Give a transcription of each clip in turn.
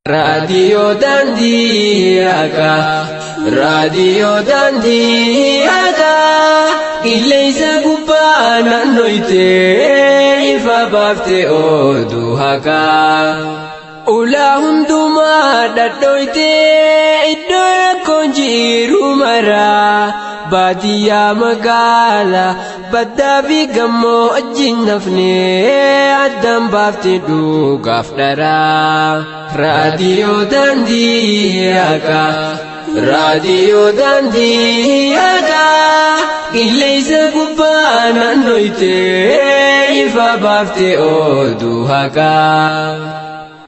Raadiyoo daandii haqaa, raadiyoo daandii haqaa, qilleensa gubbaa naannoytee ifa baaftee oduu haqaa. Ulaa hundumaa dhadhooytee iddoo rakkoon jiru maraa baadiyyaa magaalaa baddaa fi gammoojjiin nafnee addaan baaftee dhugaaf dharaa. Raadiyoo daandii haqaa, raadiyoo daandii haqaa, qilleensa gubbaa naannoytee ifa baaftee oduu haqaa.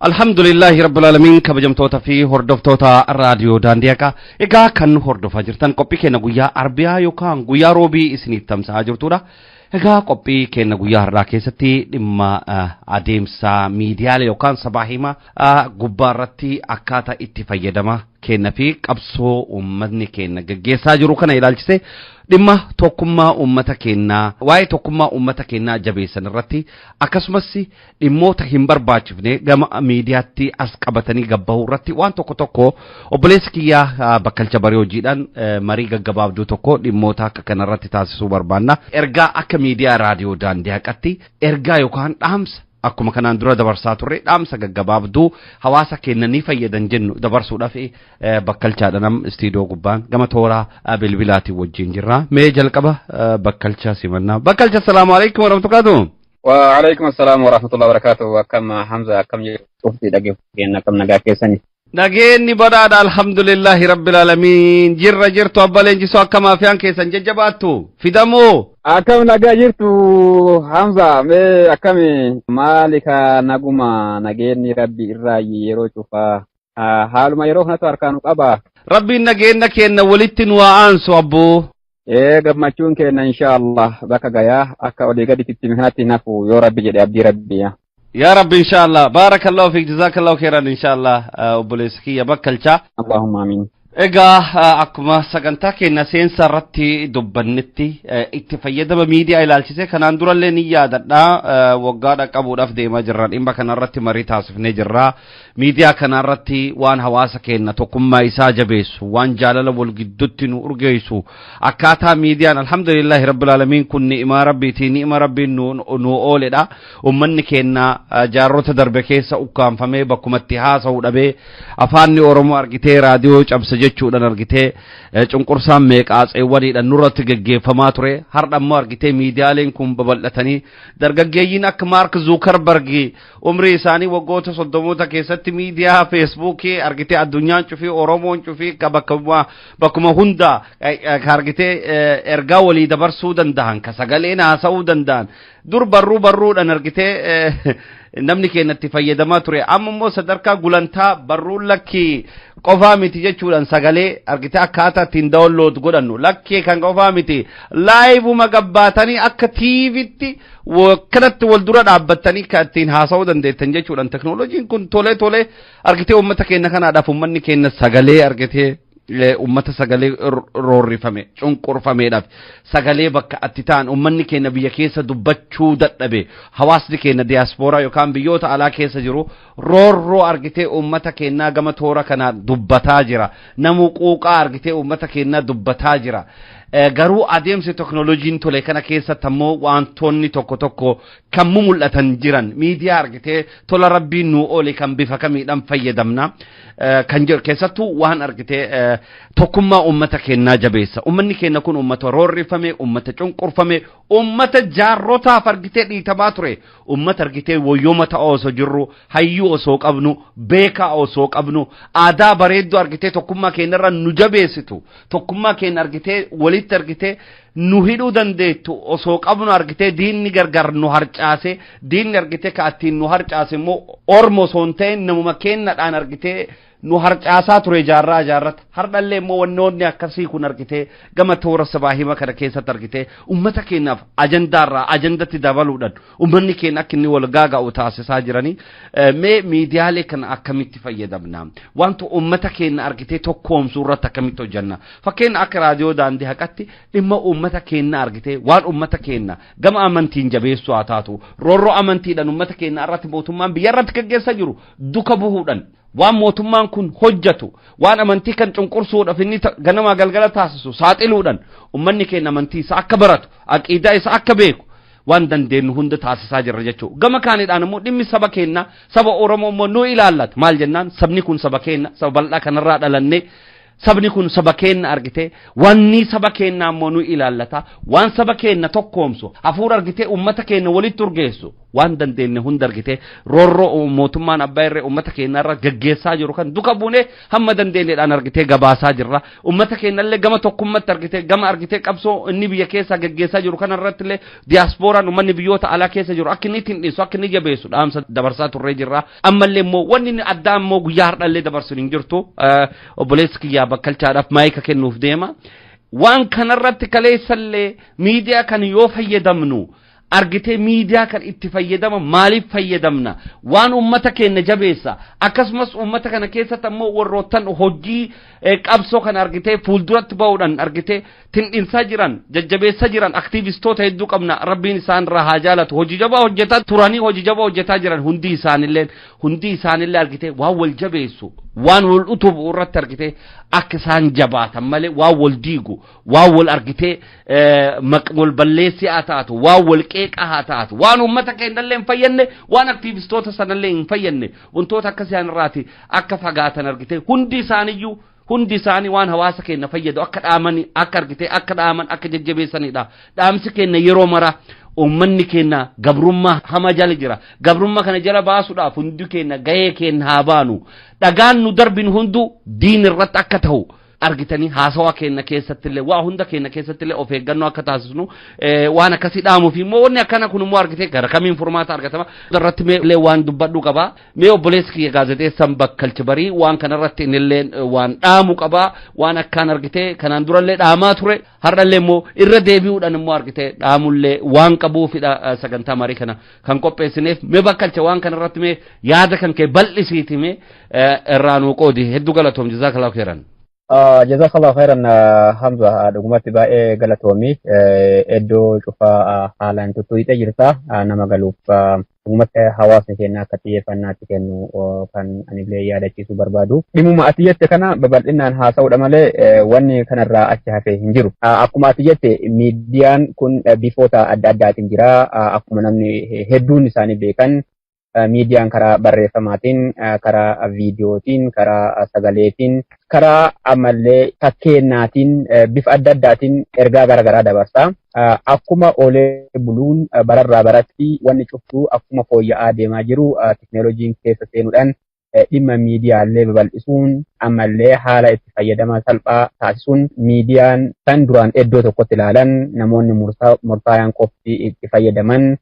Alhamdulillahi Rabbil Aalamiin. Kabajamtoota fi hordoftoota Raadiyoo Daandii Haqaa, egaa kan hordofaa jirtan qophii keenya guyyaa Arbiyaa yookaan guyyaa Roobii isiniif tamsa'aa jirtudha. Egaa qophii keenya guyyaa har'aa keessatti dhimma adeemsa miidiyaalee yookaan sabaa himaa gubbaa irratti akkaataa itti fayyadama keenya fi qabsoo uummatni keenya gaggeessaa jiru kana ilaalchise, dhimma tokkummaa uummata keenyaa, waa'ee tokkummaa uummata keenyaa jabeessan irratti, akkasumas dhimmoota hin barbaachifne gama miidiyaatti as qabatanii gabbahuu irratti waan tokko tokko obboleessi kiyyaa Bakkalcha Barii hojiidhaan marii gaggabaabduu tokko dhimmoota akka kanarratti taasisuu barbaanna. Ergaa akka miidiyaa Raadiyoo Daandii Haqatti ergaa yookaan dhaamsa akkuma kanaan dura dabarsaa turre, dhaamsa gaggabaabduu hawaasa keenya ni fayyadan jennu dabarsuudhaaf Bakkalchaadha nam istiidiyoo gubbaan gama tooraa bilbilaatiin wajjin jirra. Mee jalqaba Bakkalcha simannaa. Bakkalcha, salaamu alaikum warahmatullahi. Waalaikum assalam warahmatullahi wabarakatuh. Akkam Hamza, akkam jirtu? Dhaggeeffattoonni, akkam nagaa keessani? Nageenyi badhaadha, alhamdulillahi rabbil alamin. Jirra, jirtu abba leenjisoo, akkam afiyaan keessan jajjabaattu fidamoo? Akkam nagaa jirtu Hamza? Mee akkami, maali ka naguma, nageenyi rabbi irraa yeroo cufaa haaluma yeroo kanatu harkaanu qaba. Rabbiin nageenya keenya walitti nu haa aansu abboo. Ee, gammachuun keenya insha Allah bakka gayaa akka olii gaditti kanatti hin hafu yoo rabbi jedhe, abdii rabbi. Yaa rabbi, insha Allah. Baarakallahu fiik, jazaakallahu khairan, insha Allah, obboleessa kiyya Bakkalchaa. Allahumma amiin. Egaa akkuma sagantaa keenya seensa irratti dubbannetti, itti fayyadama miidiyaa ilaalchise kanaan durallee ni yaadadha, waggaa dhaqqabuudhaaf deemaa jirra, dhimma kanarratti marii taasifnee jirra. Miidiyaa kanarratti waan hawaasa keenya tokkummaa isaa jabeessu, waan jaalala wal gidduutti nu urgeessu, akkaataa miidiyaan, alhamdulillahi rabbil aalamiin, kun ni'imaa rabbiiti, ni'ima rabbiin nu ooledha. Ummanni keenya jaarrota darbe keessa ukkaanfamee bakkumatti haasa'u dhabee, afaanni Oromoo argitee raadiyoo cabsa jechuudhaan argitee cunqursaan meeqaatseewwaniidhaan nurratti geggeeffamaa ture. Har'a immoo argitee miidiyaaleen kun babal'atanii, dargaggeeyyiin akka Maark Zuukarbarg umrii isaanii waggoota 30moota keessatti miidiyaa Feesbuukii argitee addunyaan cufii, Oromoon cufii bakkuma hunda ka argitee ergaa walii dabarsuu danda'an, ka sagaleen haasa'uu danda'an. Dur barruu barruudhaan argitee namni keenya itti fayyadamaa ture. Amma immoo sadarkaa gulantaa barruun lakkii qofaa miti jechuudhaan, sagalee argitee akkaataa ittiin download godhannu lakkii kan qofaa miti, liveuma gabbaatanii akka TVtti kanatti wal dura dhaabbattanii kan ittiin haasa'uu dandeettan jechuudhaan, teknooloojiin kun tolee tolee argitee uummata keenya kanaadhaaf, uummanni keenya sagalee argitee ummata sagalee roorrifame cunqurfameedhaaf sagalee bakka atti ta'an, ummanni keenya biyya keessa dubbachuu dadhabe, hawaasni keenya diyaaspooraa yookaan biyyoota alaa keessa jiru roorroo argitee ummata keenyaa gama toora kanaa dubbataa jira, namu quuqaa argitee ummata keenyaa dubbataa jira. Garuu adeemsi teknooloojiin tole kana keessatti ammoo wantoonni tokko tokko kan mul'atan jiran, miidiyaa argitee tola rabbiin nuu oole kan bifa kamiidhaan fayyadamna kan jedhu, keessattuu waan argitee tokkummaa uummata keenyaa jabeessa. Uummanni keenya kun uummata roorrifame, uummata cunqurfame, uummata jaarrotaaf argitee dhiitamaa ture, uummata argitee woyyooma ta'aa osoo jirru, hayyuu osoo qabnu, beekaa osoo qabnu, aadaa bareedduu argitee tokkummaa keenyarra nu jabeessitu, tokkummaa keenya argitee walitti argitee nu hidhuu dandeettu osoo qabnu, argitee diinni gargar nu harcaase. Diinni argitee ka ittiin nu harcaase immoo ormo osoo hin ta'in namuma keenyadhaan argitee nu harcaasaa ture jaarraa jaarratti. Hardhallee immoo wannoonni akkasii kun argitee gama toora sabaa hima kana keessatti argitee ummata keenyaaf ajandaarraa ajandatti dabaluudhaan ummanni keenya akka inni wal gaaga'u taasisaa jiranii. Mee miidiyaalee kana akkamitti fayyadamna? Wanta ummata keenya argitee tokkoomsuu irratti akkamitti hojjanna? Fakkeenya akka Raadiyoo Daandii Haqatti dhimma ummata keenya argitee waan ummata keenya gama amantiin jabeessuu haa taatu, roorroo amantiidhaan ummata keenya irratti mootummaan biyya irratti gaggeessaa jiru duka bu'uudhaan Waan mootummaan kun hojjatu, waan amantii kan cunqursuudhaaf inni ganamaa galgala taasisu saaxiluudhaan ummanni keenya amantii isaa akka baratu, aqiidaa isaa akka beeku waan dandeenyu hunda taasisaa jirra jechuudha. Gama kaaniidhaan immoo dhimmi saba keenya, saba Oromoo immoo nu ilaallata. Maal jennaan, sabni kun saba keenya, saba bal'aa kanarraa dhalannee, sabni kun saba keenya argitee, wanni saba keenyaa immoo nu ilaallata. Waan saba keenya tokkoomsu, hafuura argitee ummata keenya walitti urgeessu, waan dandeenye hunda argitee roorroo mootummaan abbaa irree ummata keenya irra gaggeessaa jiru kan duka buunee hamma dandeenyeedhaan argitee gabaasaa jirra. Ummata keenyallee gama tokkummaatti argitee, gama argitee qabsoo inni biyya keessaa gaggeessaa jiru kana irratti illee diyaaspooraan ummanni biyyoota alaa keessa jiru akka inni ittiin dhiisu, akka inni jabeessu dhaamsa dabarsaa turree jirra. Ammallee immoo wanni inni addaa immoo guyyaa har'allee dabarsu hin jirtu. Obboleessi kiyyaa Bakkalchaadhaaf maayika kennuuf deema. Waan kanarratti kaleessallee miidiyaa kan yoo fayyadamnu argitee, miidiyaa kan itti fayyadama maaliif fayyadamna? Waan ummata keenya jabeessa, akkasumas ummata kana keessatti ammoo warroottan hojii qabsoo kana argitee fuulduratti ba'uudhaan argitee tindhinsaa jiran, jajjabeessaa jiran aktiivistoota hedduu qabna. Rabbiin isaan irraa haa jaalatu. Hojii jabaa hojjetaa turanii, hojii jabaa hojjetaa jiran. Hundi isaanillee argitee waan wal jabeessu, waan wal utubu irratti argitee akka isaan jabaatan malee, waan wal diigu, waan wal argitee wal balleessii haa taatu, waan wal qeeqaa haa taatu, waan uummata keenyallee hin fayyadne, waan aktiivistoota sanallee hin fayyadne, wantoota akkasii irraati akka fagaatan argitee, hundi isaaniyyuu, hundi isaanii waan hawaasa keenya fayyadu akka dhaamani, akka argitee akka dhaaman, akka jajjabeessanidha dhaamsi keenya yeroo mara. Uummanni keenya gabrummaa hama jala jira. Gabrummaa kana jala baasuudhaaf hundi keenya gahee keenya haa baanu. Dhagaan nu darbinu hundu diin irratti akka ta'u argitanii, haasawaa keenya keessattillee, waa hunda keenya keessattillee of eeggannoo akka taasisnu waan akkasii dhaamuuf immoo wanni akkana kun immoo argitee gara kamiin furmaata argatama irratti mee waan dubbadhu qaba. Mee obboleessi kiyya gaazexeessan Bakkalchi Barii waan kanarratti innillee waan dhaamu qaba. Waan akkaan argitee kanaan durallee dhaamaa ture, har'allee immoo irra deebi'uudhaan immoo argitee dhaamullee waan qabuufidha sagantaa marii kana kan qopheessineef. Mee Bakkalcha, waan kanarratti mee yaada kan kee bal'isiiti mee irraa nuu qoodi. Hedduu galatoom, jazakallahu khairan. Jazakallahu khairan Hamza, dhugumatti baay'ee galatoomi. Iddoo cufaa haalaan tuttuqxee jirta. Nama galuuf dhugumatti hawaasni keenya akka xiyyeeffannaatti kennu kan anillee yaadachiisuu barbaadu. Dhimuma ati jette kana babal'inaan haasa'uudha malee wanni kanarraa achi hafee hin jiru. Akkuma ati jette, miidiyaan kun bifoota adda addaatiin jira. Akkuma namni hedduun isaanii beekan, miidiyaan karaa barreeffamaatiin, karaa viidiyootiin, karaa sagaleetiin, karaa ammallee fakkeennaatiin bifa adda addaatiin ergaa garaagaraa dabarsa. Akkuma oolee buluun bararraa baratti wanni cuftuu akkuma fooyya'aa deemaa jiru, teknooloojiin keessa seenuudhaan dhimma miidiyaallee babal'isuun, ammallee haala itti fayyadama salphaa taasisuun, miidiyaan kan duraan iddoo tokkotti ilaalan, namoonni murtaa'an qofti itti fayyadaman,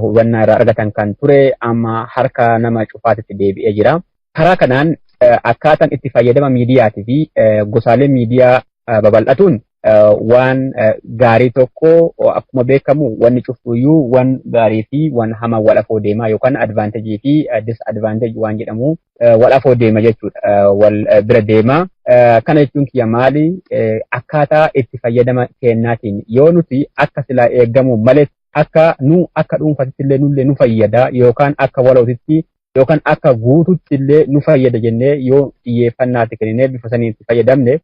hubannaa irraa argatan kan ture, amma harka nama cufaatitti deebi'ee jira. Karaa kanaan akkaataan itti fayyadama miidiyaatii fi gosaalee miidiyaa babal'atuun waan gaarii tokko. Akkuma beekamu wanni cuftuyyuu waan gaarii fi waan hamaa wal afoo deema, yookaan advantage fi disadvantage waan jedhamu wal afoo deema jechuudha. Wal bira deema. Kana jechuun kiyya maali? Akkaataa itti fayyadama kennaatiin yoo nuti akka silaa eegamu malee, akka nu akka dhuunfaatti illee nullee nu fayyada, yookaan akka walootitti yookaan akka guututti illee nu fayyada jennee yoo xiyyeeffannaatti kenninee bifa saniin itti fayyadamne,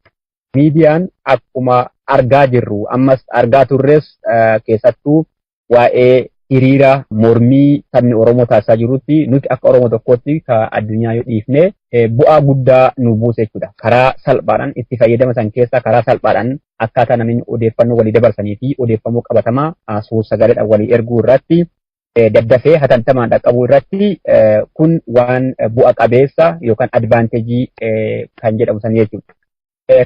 miidiyaan akkuma argaa jirru, ammas argaa turres, keessattuu waa'ee hiriira mormii sabni Oromoo taasisaa jirutti, nuti akka Oromoo tokkootti ka addunyaa yoo dhiifne bu'aa guddaa nu buuse jechuudha. Karaa salphaadhaan itti fayyadama san keessa, karaa salphaadhaan akkaataa namni odeeffannoo walii dabarsanii fi odeeffannoo qabatamaa suur-sagaleedhaan walii erguu irratti, daddafee hatantamaan dhaqqabuu irratti, kun waan bu'a qabeessa yookaan advantage kan jedhamu san jechuudha.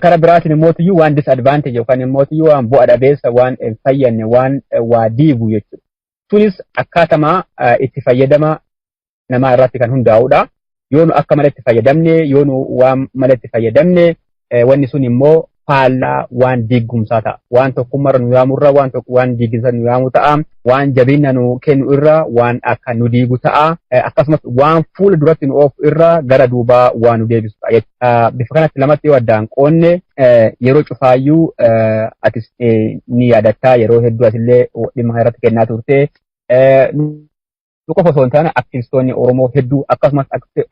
Kara biraatiin immoo waan disadvantage yookaan immoo waan bu'a dhabeessa, waan hin fayyadne, waan waa diigu jechuudha. Sunis akkaatamaa itti fayyadama namaa irratti kan hundaa'udha. Yoo nu akka malee itti fayyadamne, yoo nu waan malee itti fayyadamne, wanni sun immoo faallaa waan diigumsaa ta'a. Waan tokkummaarra nu yaamurra waan tokko waan diigumsa nu yaamu ta'a. Waan jabeenya nu kennu irra waan akka nu diigu ta'a. Akkasumas waan fuula duratti nu oofu irra gara duubaa waan nu deebisu ta'a. Bifa kanatti lamatti yoo addaan qoonne, yeroo cufaayyuu atis ni yaadattaa, yeroo hedduu asillee dhimma kana irratti kennaa turte. Nu qofa osoo hin taane aktivistoonni Oromoo hedduu, akkasumas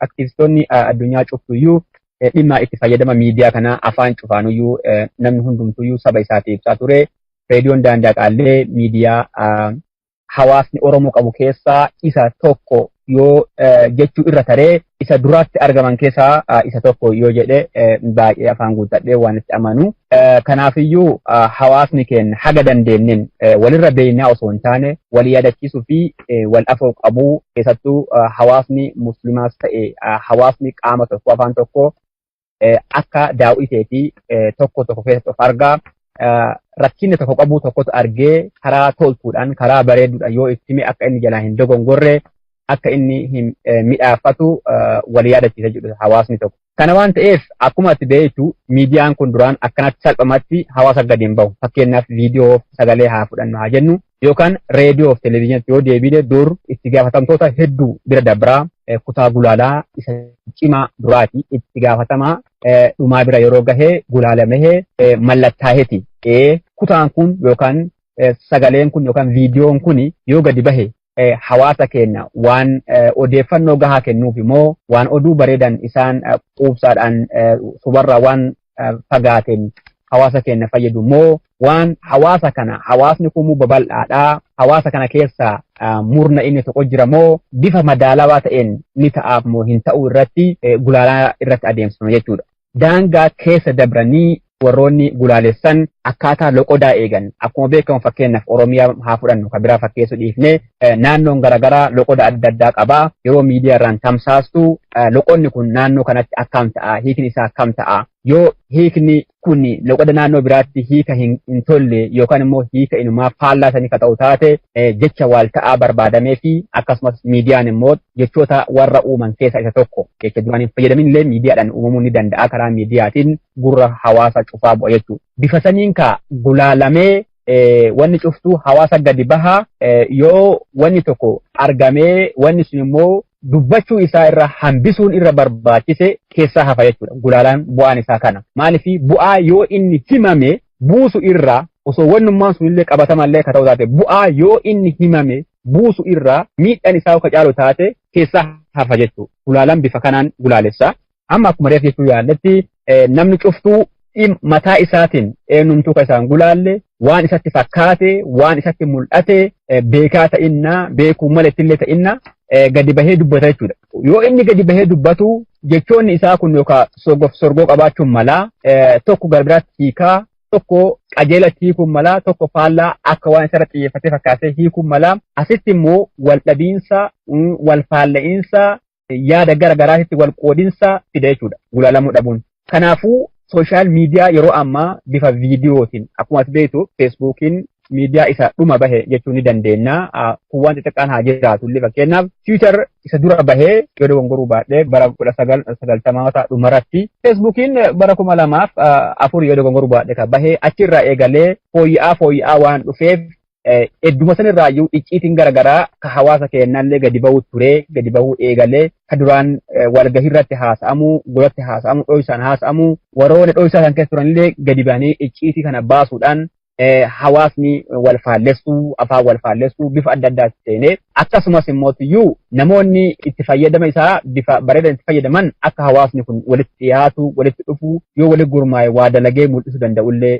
aktivistoonni addunyaa cuftuyyuu, dhimma itti fayyadama miidiyaa kanaa afaan cufaanuyyuu namni hundumtuyyuu saba isaatiif ibsaa ture. Reediyoon Daandaa Qaallee miidiyaa hawaasni Oromoo qabu keessaa isa tokko yoo jechuu irra taree, isa duraatti argaman keessaa isa tokko yoo jedhe baay'ee afaan guuttadhee waan itti amanu. Kanaafiyyuu hawaasni keenya haga dandeenyeen walirra beeknaa osoo hin taane wal yaadachiisuu fi wal afoo qabuu, keessattuu hawaasni musliimaas ta'e hawaasni qaama tokko, afaan tokko akka daawwiteetii tokko tokko keessatti of argaa. Rakkinni tokko qabu tokkotu argee karaa toltuudhaan, karaa bareeduudhaan yoo itti hime, akka inni jalaa hin dogongorre, akka inni hin midhaafatu wal yaadachiisa jedhu hawaasni tokko. Kana waan ta'eef, akkuma ati beektu, miidiyaan kun duraan akkanatti salphumatti hawaasa gadi hin bahu. Fakkeenyaaf viidiyoo, sagalee haa fudhannu haa jennu, yookaan reediyoo fi televezyiiniitti yoo deebine, dur itti gaafatamtoota hedduu bira dabraa, kutaa gulaalaa isa cimaa duraati itti gaafatamaa dhumaa bira yeroo gahee gulaalamee mallattaa'eeti. Kutaan kun yookaan sagaleen kun yookaan viidiyoon kun yoo gadi bahe hawaasa keenya waan odeeffannoo gahaa kennuuf immoo waan oduu bareedan isaan quubsaadhaan sobarraa waan fagaateen hawaasa keenya fayyadu immoo waan hawaasa kana, hawaasni kun babal'aadhaa, hawaasa kana keessa murna inni tokko jira moo bifa madaalawaa ta'een ni ta'aaf moo hin ta'u irratti gulaalaa irratti adeemsifama jechuudha. Daangaa keessa dabranii warroonni gulaalessan akkaataa loqodaa eegan, akkuma beekamu, fakkeenyaaf Oromiyaa haa fudhannu, kan biraa fakkeessu dhiifne, naannoon garaagaraa loqoda adda addaa qabaa. Yeroo miidiyaa irraan tamsaastu loqonni kun naannoo kanatti akkam ta'a, hiikni isaa akkam ta'a, yoo hiikni kun loqoda naannoo biraatti hiika hin tolle yookaan immoo hiika inumaa faallaa sanii ka ta'u taate, jecha wal ta'aa barbaadamee fi akkasumas miidiyaan immoo jechoota warra uuman keessaa isa tokko. Jecha duraan hin fayyadamin illee miidiyaadhaan uumamuu ni danda'a, karaa miidiyaatiin gurra hawaasa cufaa bu'a jechuudha. Bifa saniin ka gulaalamee wanni cuftuu hawaasa gadi baha. Yoo wanni tokko argamee wanni sun immoo dubbachuu isaa irra hambisuun irra barbaachise, keessaa hafa jechuudha. Gulaalaan bu'aan isaa kana. Maaliif? Bu'aa yoo inni himame buusu irraa, osoo wannummaan sunillee qabatamallee ka ta'u taate, bu'aa yoo inni himame buusu irraa miidhaan isaa ka caalu taate keessaa hafa jechuudha. Gulaalaan bifa kanaan gulaalessa. Amma akkuma reef jechuu yaalletti, namni cuftuu mataa isaatiin eenyumtuu ka isaan gulaalle waan isatti fakkaate, waan isatti mul'ate, beekaa ta'innaa beekuu malee illee ta'innaa, gadi bahee dubbata jechuudha. Yoo inni gadi bahee dubbatu jechoonni isaa kun yookaan sorgoof sorgoo qabaachuun malaa, tokko gara biraatti hiikaa, tokko qajeelatti hiikuun malaa, tokko faallaa akka waan isarra xiyyeeffatee fakkaatee hiikuun malaa, asitti immoo wal dhabiinsa, wal faalla'iinsa, yaada gara garaatitti wal qoodinsa fida jechuudha gulaalamuu dhabuun. Kanaafuu social media yeroo ammaa bifa viidiyootiin, akkuma ati beektu, Feesbuukiin miidiyaa isa dhuma bahe jechuu ni dandeenya. Kun waan xixiqqaan haa jiraatu illee, fakkeenyaaf Twitter isa dura bahee yoo dogongoruu baadhee bara 1990moota dhumarratti, Feesbuukiin bara 2004 yoo dogongoruu baadhee kan bahee, achirraa eegalee fooyya'aa fooyya'aa waan dhufeef, hedduma sanirraayyuu icciitiin garaagaraa ka hawaasa keenyallee gadi bahuu ture, gadi bahuu eegalee, ka duraan walgahii irratti haasa'amu, golatti haasa'amu, dho'isaan haasa'amu, warroonni dho'isaa san keessa turanillee gadi bahanii icciitii kana baasuudhaan hawaasni wal faallessuu, afaan wal faallessuu bifa adda addaatti seenee, akkasumas immoo iyyuu namoonni itti fayyadama isaa bifa bareedan itti fayyadaman akka hawaasni kun walitti dhiyaatu, walitti dhufu, yoo walitti gurmaa'e waa dalagee mul'isuu danda'ullee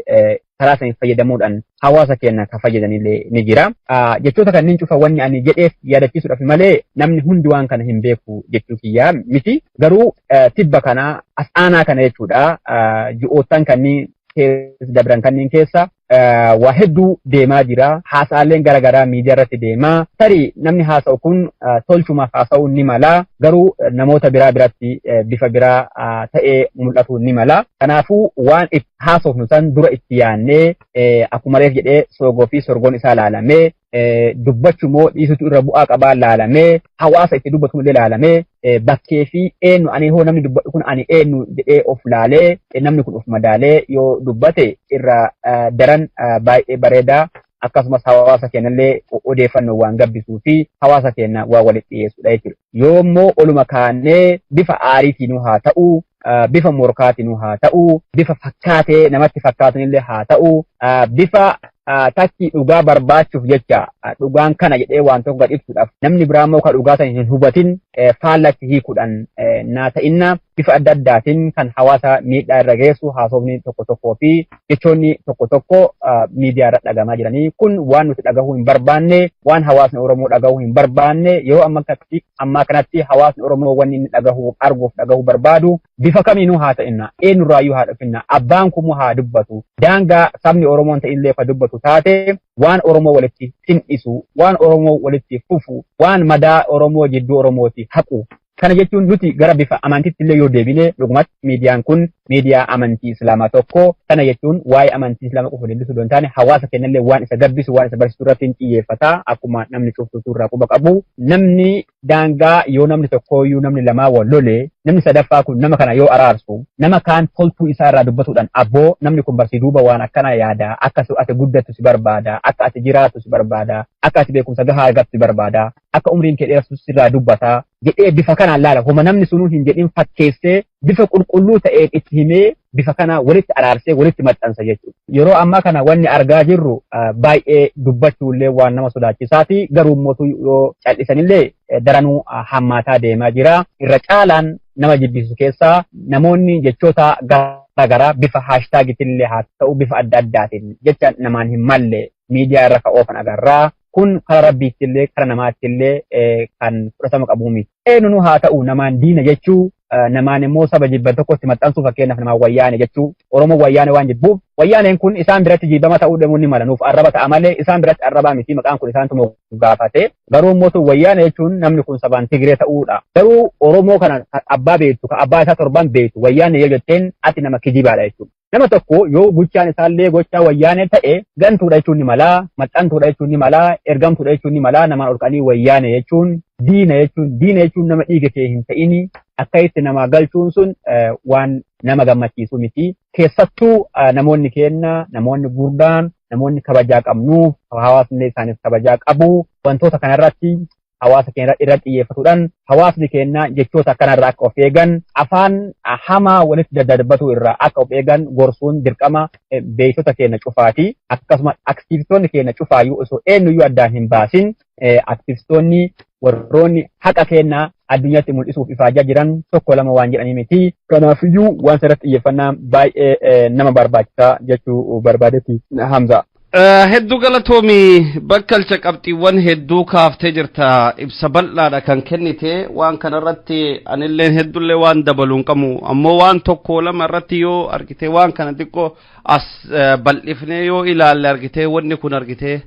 karaa saniin fayyadamuudhaan hawaasa keenya kan fayyadanillee ni jira. Jechoota kanneen cufa wanni ani jedheef yaadachiisuudhaaf malee namni hundi waan kana hin beeku jechuu kiyyaa miti. Garuu tibba kana as aanaa kana jechuudha, ji'oottan kanneen keessa dabran kanneen keessa waa hedduu deemaa jira. Haasaaleen garaagaraa miidiyaa irratti deemaa. Tarii namni haasa'u kun tolchumaaf haasa'uu ni mala. Garuu namoota biraa biratti bifa biraa ta'ee mul'atu ni mala. Kanaafuu waan itti haasofnu san dura itti yaannee, akkuma reef jedhee, soogoo fi sorgoon isaa laalamee, dubbachuu moo dhiisutu irra bu'aa qabaa laalamee, hawaasa itti dubbatu illee laalamee, bakkee fi eenyu ani hoo namni dubbatu kun ani eenyu jedhee of laalee, namni kun of madaalee yoo dubbate irra daran baay'ee bareedaa, akkasumas hawaasa keenyallee odeeffannoo waan gabbisuu fi hawaasa keenya waan walitti dhiyeessudha jechuudha. Yoo immoo oluma kaannee bifa aariitiin haa ta'u, bifa morkaatiin haa ta'u, bifa fakkaatee namatti fakkaatanillee haa ta'u, bifa Takki dhugaa barbaachuuf jecha dhugaan kana jedhee waan tokko gad ibsuudhaaf, namni biraa immoo kan dhugaa sana hin hubatin faallatti hiikuudhaan naa ta'inna bifa adda addaatiin kan hawaasa miidhaa irra geessu haasofni tokko tokkoo fi jechoonni tokko tokko miidiyaa irra dhagamaa jiranii kun waan nuti dhagahuu hin barbaanne, waan hawaasni Oromoo dhagahuu hin barbaanne. Yeroo ammaa kanatti hawaasni Oromoo wanni inni dhagahuu, arguuf dhagahuu barbaadu, bifa kamiinuu haa ta'inna, eenyurraayyuu haa dhufinna, abbaan kumuu haa dubbatu, daangaa sabni Oromoon ta'illee ka dubbatu taate, waan Oromoo walitti tin'isu, waan Oromoo walitti fufu, waan madaa Oromoo jidduu Oromooti haqu. Kana jechuun nuti gara bifa amantiitti illee yoo deebine, dhugumatti miidiyaan kun miidiyaa amantii Islaamaa tokko. Kana jechuun waa'ee amantii Islaamaa qofa leellisuu osoo hin taane, hawaasa keenyallee waan isa gabbisu, waan isa barsiisu irratti hin xiyyeeffata. Akkuma namni cuftuutu irraa quba qabu, namni daangaa yoo namni tokkooyyuu namni lamaa wal lole, namni sadaffaa kun nama kana yoo araarsu, nama kaan toltuu isaa irraa dubbatuudhaan, "Abboo, namni kun barsii duuba waan akkana yaada, akka ati guddattu si barbaada, akka ati jiraattu si barbaada, akka ati beekumsa gahaa argattu si barbaada, akka umriin kee dheeratu sirraa dubbata," jedhee bifa kanaan laala. Homa namni sunuu hin jedhin fakkeessee, bifa qulqulluu ta'een itti himee, bifa kana walitti araarsee walitti maxxansa jechuudha. Yeroo ammaa kana wanni argaa jirru baay'ee dubbachuullee waan nama sodaachisaati. Garuu immoo yoo cal'isanillee daranuu hammaataa deemaa jira. Irra caalaan nama jibbisiisu keessaa namoonni jechoota garaagaraa bifa haashtaagiitillee haa ta'u, bifa adda addaatiin jecha namaan hin malle miidiyaa irra ka oofan agarraa. Kun kara rabbiittillee kara namaattillee kan fudhatama qabu miti. Eenyunuu haa ta'u, namaan diina jechuu, namaan immoo saba jibban tokkotti maxxansuu, fakkeenyaaf namaan wayyaane jechuu, Oromoo wayyaane waan jibbuuf, wayyaaneen kun isaan biratti jibbama ta'uu deemuu ni mala, nuuf arraba ta'a malee isaan biratti arrabaa miti, maqaan kun isaantu moggaafate. Garuu immoo wayyaane jechuun namni kun sabaan Tigree ta'uudha. Garuu Oromoo kana abbaa beektu, ka abbaa isaa torban beektu, wayyaane yoo jetteen ati nama kijibaadha jechuudha. Nama tokko yoo gochaan isaallee gochaa wayyaane ta'e, gantuudha jechuun ni mala, maxxantuudha jechuun ni mala, ergamtuudha jechuun ni mala. Namaan ol ka'anii wayyaane jechuun, diina jechuun, diina jechuun nama dhiiga kee hin ta'ini akka itti namaa galchuun sun waan nama gammachiisu miti. Keessattuu namoonni keenya, namoonni gurdaan, namoonni kabajaa qabnu, hawaasni isaaniif kabajaa qabu, wantoota kanarratti hawaasa keenya irra xiyyeeffatuudhaan hawaasni keenya jechoota akkanarraa akka of eegan, afaan hamaa walitti daddarbatu irraa akka of eegan gorsuun dirqama beektota keenya cufaati. Akkasuma aktivistoonni keenya cufaayyuu osoo eenyuyyuu addaan hin baasin, aktivistoonni warroonni haqa keenya addunyaatti mul'isuuf ifaajaa jiran tokko lama waan jedhanii miti. Kanaafiyyuu waan irratti xiyyeeffannaa baay'ee nama barbaachisaa jechuu barbaadetti, Hamza. Hedduu galatoomi, Bakkalcha. Qabxiiwwan hedduu kaaftee jirta, ibsa bal'aadha kan kennite. Waan kanarratti anilleen hedduullee waan dabaluun qabu, ammoo waan tokko lama irratti yoo argite, waan kana xiqqoo as bal'ifnee yoo ilaalle, argite wanni kun argite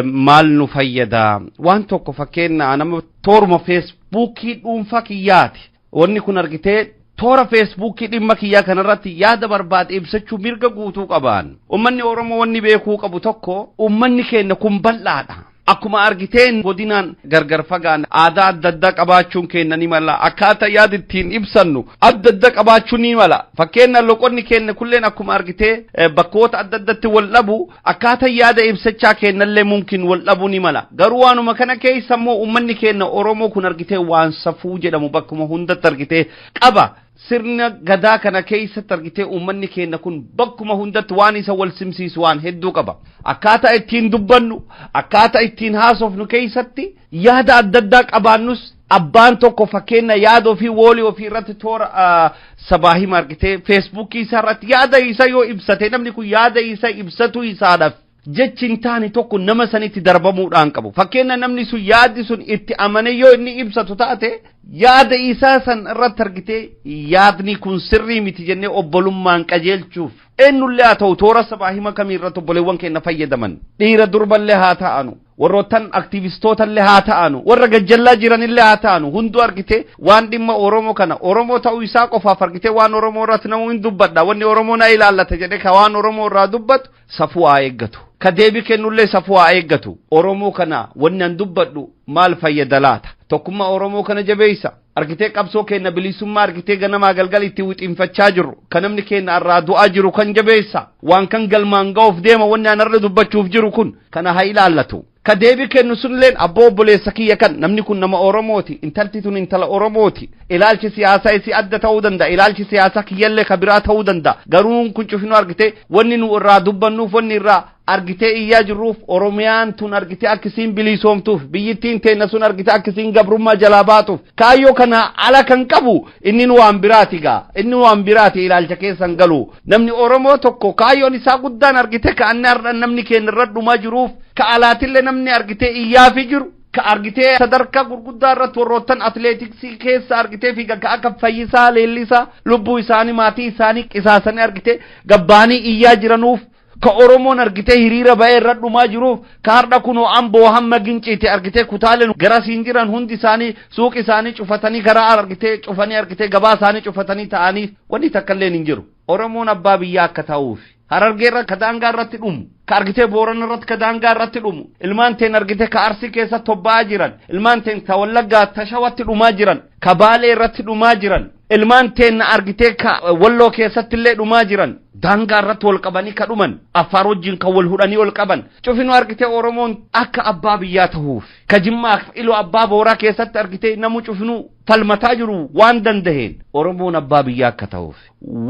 maal nu fayyada? Waan tokko, fakkeenya nama tooruma Feesbuukii dhuunfaa kiyyaati, wanni kun argitee toora Feesbuukii dhimma kiyyaa kanarratti yaada barbaade ibsachuu mirga guutuu qabaan. Ummanni Oromoo wanni beekuu qabu tokko, ummanni keenya kun bal'aadha. Akkuma argiteen godinaan gargar fagaan aadaa adda addaa qabaachuun keenya ni mala. Akkaataa yaada ittiin ibsannu adda adda qabaachuun ni mala. Fakkeenya loqonni keenya kulleen akkuma argitee bakkoota adda addatti wal dhabu, akkaataa yaada ibsachaa keenyallee mumkin wal dhabuu ni mala. Garuu waanuma kana keessa immoo ummanni keenya Oromoo kun argitee waan safuu jedhamu bakkuma hundatti argitee qaba. Sirna gadaa kana keessatti argitee uummanni keenya kun bakkuma hundatti waan isa wal simsiisu waan hedduu qaba. Akkaataa ittiin dubbannu, akkaataa ittiin haasofnu keessatti yaada adda addaa qabaannus, abbaan tokko fakkeenya yaada ofii woolii ofii irratti toora sabaa hima argitee Feesbuukii isaa irratti yaada isaa yoo ibsate, namni kun yaada isaa ibsatu isaadhaaf jechi hin taane tokko nama sanitti darbamuudhaan qabu. Fakkeenya namni sun yaaddi sun itti amane yoo inni ibsatu taate, yaada isaa san irratti argitee yaadni kun sirrii miti jennee obbolummaan qajeelchuuf, eenyullee haa ta'u, toora sabaa hima kamii irratti obboleewwan keenya fayyadaman, dhiira durballee haa ta'anu, warroottan aktiivistootallee haa ta'anu, warra gajjallaa jiranillee haa ta'anu, hunduu argite waan dhimma Oromoo kana, Oromoo ta'uu isaa qofaaf argite waan Oromoo irratti namuu hin dubbadha, wanni Oromoo na ilaallata jedhe ka waan Oromoo irraa dubbatu safuu haa eeggatu. Ka deebii kennullee safuu haa eeggatu. Oromoo kana wanni an dubbadhu maal fayyada laata? Tokkummaa Oromoo kana jabeessa. Argitee qabsoo keenya bilisummaa argitee ganamaa galgal itti wixinfachaa jirru, kan namni keenya irraa du'aa jiru kan jabeessa, waan kan galmaan ga'uuf deema wanni an irra dubbachuuf jiru kun, kana haa ilaallatu. Ka deebii kennu sunilleen abboo obboleessa kiyya kan namni kun nama Oromooti, intalti tun intala Oromooti. Ilaalchi siyaasaa isii adda ta'uu danda'a, ilaalchi siyaasaa kiyyallee ka biraa ta'uu danda'a. Garuu kun cufinu argitee wanni nu irraa dubbannuuf, wanni irraa argitee iyyaa jirruuf, Oromiyaan tun argitee akkasiin bilisoomtuuf, biyyittiin teenna sun argitee akkasiin gabrummaa jalaa baatuuf. Kaayyoo kana ala kan qabu inni waan biraati gaa, inni waan biraati, ilaalcha keessan galu. Namni Oromoo tokko kaayyoon isaa guddaan argitee ka anni har'a namni keenya irra dhumaa jiruuf, ka alaatillee namni argitee iyyaafi jiru, ka argitee sadarkaa gurguddaa irratti warroottan atileetiksii keessa argitee fiigan, ka akka Fayyisaa Leellisaa lubbuu isaanii maatii isaanii qisaasanii argitee gabbaanii iyyaa jiranuuf, ka Oromoon argitee hiriira ba'ee irra dhumaa jiruuf, ka har'a kunoo Amboo hamma Ginciiti argitee kutaaleen garasiin jiran hundi isaanii suuqi isaanii cufatanii, karaa argitee cufanii, argitee gabaa isaanii cufatanii ta'anii, wanni takka illee hin jiru. Oromoon abbaa biyyaa akka ta'uuf Harargee irra ka daangaa irratti dhumu, ka argitee Boorana irratti ka daangaa irratti dhumu, ilmaan teen argitee ka Arsii keessa tobba'aa jiran, ilmaan teen ka Wallaggaa Tashawatti dhumaa jiran, ka Baalee irratti dhumaa jiran, ilmaan teen argitee ka Walloo keessatti illee dhumaa jiran, daangaa irratti wal qabanii ka dhuman, Affaar wajjin kan wal hudhanii wal qaban cufinu argitee Oromoon akka abbaa biyyaa ta'uuf, ka Jimmaa Iluu Abbaa Booraa keessatti argitee namu cufinuu falmataa jiru waan dandaheen Oromoon abbaa biyyaa akka ta'uuf.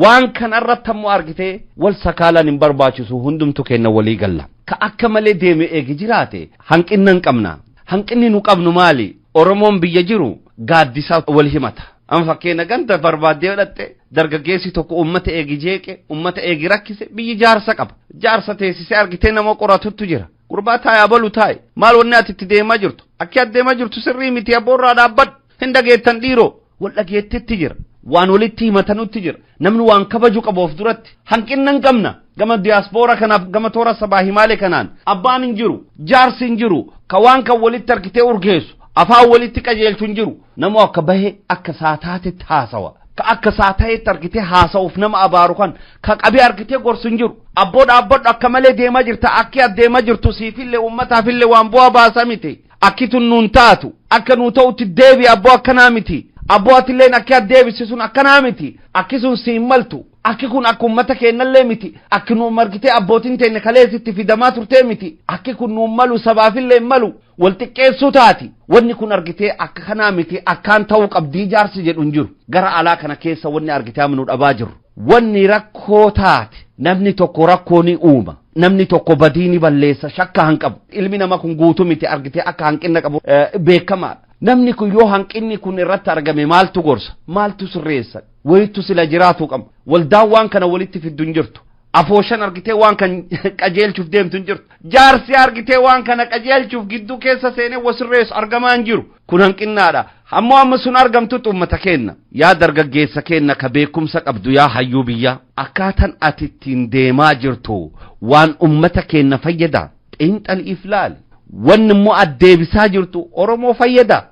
Waan kana irratti ammoo argitee wal sakaalaan hin barbaachisu, hundumtu kenna walii galla. Ka akka malee deeme eegi jiraate hanqinna hin qabna. Hanqinni nu qabnu maali? Oromoon biyya jiru gaaddisaa wal himata. Amma fakkeenya ganda barbaaddee godhatte, dargaggeessi tokko uummata eegi jeeqe, uummata eegi rakkise, biyyi jaarsa qaba. Jaarsa teessisee argitee nama qoratuttu jira. Gurbaa taa'e, abalu taa'e, maal wanni ati itti deemaa jirtu? Akki ati deemaa jirtu sirrii miti, abboorraa dhaabbadhu. Hin dhageettan dhiiroo, wal dhageettetti jira. Waan walitti himatanutti jira. Namni waan kabaju qabu of duratti. Hanqinna hin qabna. Gama diyaaspoora kanaaf, gama toora sabaa himaalee kanaan abbaan hin jiru, jaarsi hin jiru, ka waan kan walitti argitee urgeessu, afaan walitti qajeelchu hin jiru. Namu akka bahe akka isaa taatetti haasawa. Ka akka isaa ta'etti argitee haasa'uuf nama abaaru kan ka qabee argitee gorsu hin jiru. Abboo dhaabbadhu, akka malee deemaa jirta, akki adeemaa jirtu siifillee uummataafillee waan bu'aa baasa miti. Akki tun nuun taatu, akka nuu ta'utti deebi abboo, akkanaa miti. Abboo atilleen akki addeebisi sun akkanaa miti. Akki sun siin maltu. Akki kun akka uummata keenyallee miti. Akki nuun margitee abbootiin teenya kaleessitti fidamaa turtee miti. Akki kun nuun malu, sabaafillee hin malu. Wal xiqqeessuu taati. Wanni kun argitee akka kanaa miti, akkaan ta'uu qabdii jaarsi jedhu hin jiru. Gara alaa kana keessa wanni argitee amma nu dhabaa jirru. Wanni rakkoo taate, namni tokko rakkoo ni uuma. Namni tokko badii ni balleessa, shakka han qabu. Ilmi namaa kun guutuu miti, argitee akka hanqina qabu beekamaadha. Namni kun yoo hanqinni kun irratti argame maaltu gorsa? Maaltu sirreessa? Wayittu sila jiraatu qaba. Waldaan waan kana walitti fiddu hin jirtu. Afooshan argitee waan kan qajeelchuuf deemtu hin jirtu. Jaarsi argitee waan kana qajeelchuuf gidduu keessa seenee wasirreessu argamaa hin jiru. Kun hanqinnaadha. Ammoo amma sun argamtutti uummata keenna. Yaa dargaggeessa keenna ka beekumsa qabdu, yaa hayyuu biyyaa. Akkaataan ati ittiin deemaa jirtu waan uummata keenna fayyada. Xiinxaliif laali. Wanni immoo addeebisaa jirtu Oromoo fayyada.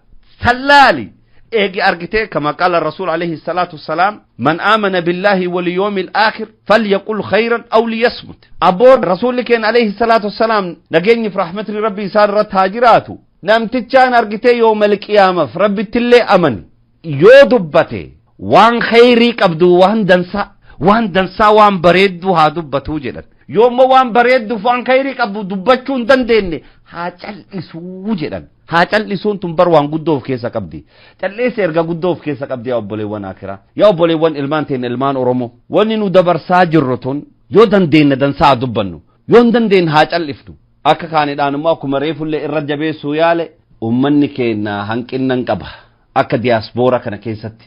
Sallaali. Eegi argitee كما قال الرسول عليه الصلاة والسلام: من آمن بالله واليوم الآخر فليقل خيرا أو ليصمت. Abboo rasuulli keenya عليه الصلاة والسلام, nageenyi fi rahmatni Rabbi isaan irratti haa jiraatu, namtichaan argitee yoomal qiyaamaf Rabbittillee amani yoo dubbate waan khayrii qabdu, waan dansaa, waan dansaa, waan bareedduu haa dubbatuu jedhan. Yoommoo waan bareedduuf waan khayrii qabdu dubbachuu hin dandeenye haa cal'isuu jedhan. Haa cal'isuun tun bar waan guddoo of keessa qabdi. Calleessa erga guddoo of keessa qabdi. Yaa obboleewwan akiraa, yaa obboleewwan ilmaan teenya, ilmaan Oromoo, wanni nu dabarsaa jirru tun yoo dandeenye dansaa haa dubbannu, yoo hin dandeenye haa cal'ifnu. Akka kaanidhaan immoo akkuma reefullee irra jabeessuu yaale, ummanni keenya hanqinnan qaba. Akka diyaaspoora kana keessatti